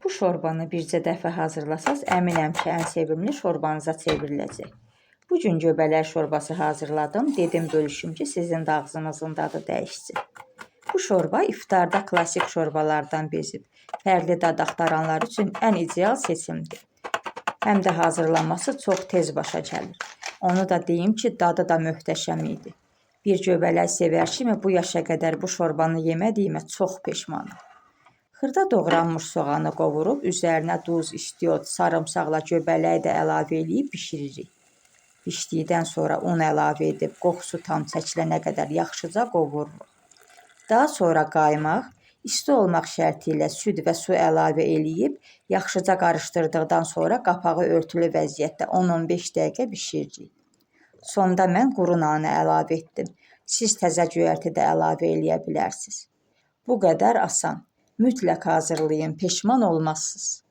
Bu şorbanı bircə dəfə hazırlasaz, əminəm ki, ən sevimli şorbanıza çevriləcək. Bu gün göbələk şorbası hazırladım. Dedim bölüşüm ki, sizin də ağzınızın dadı dəyişsin. Bu şorba iftarda klassik şorbalardan bezib, fərqli dad axtaranlar üçün ən ideal seçimdir. Həm də hazırlanması çox tez başa gəlir. Onu da deyim ki, dadı da möhtəşəm idi. Bir göbələk sevər kimi bu yaşa qədər bu şorbanı yemədiyimə çox peşmanam. Xırda doğranmış soğanı qovurub, üzərinə duz, istiot, sarımsaqla göbələyi də əlavə eləyib bişiririk. Bişdikdən sonra un əlavə edib, qoxusu tam çəkilənə qədər yaxşıca qovururuq. Daha sonra qaymaq, isti olmaq şərti ilə süd və su əlavə eləyib, yaxşıca qarışdırdıqdan sonra qapağı örtülü vəziyyətdə 10-15 dəqiqə bişiririk. Sonda mən quru nanə əlavə etdim. Siz təzə göyərti də əlavə eləyə bilərsiniz. Bu qədər asan. Mütləq hazırlayın, peşman olmazsınız.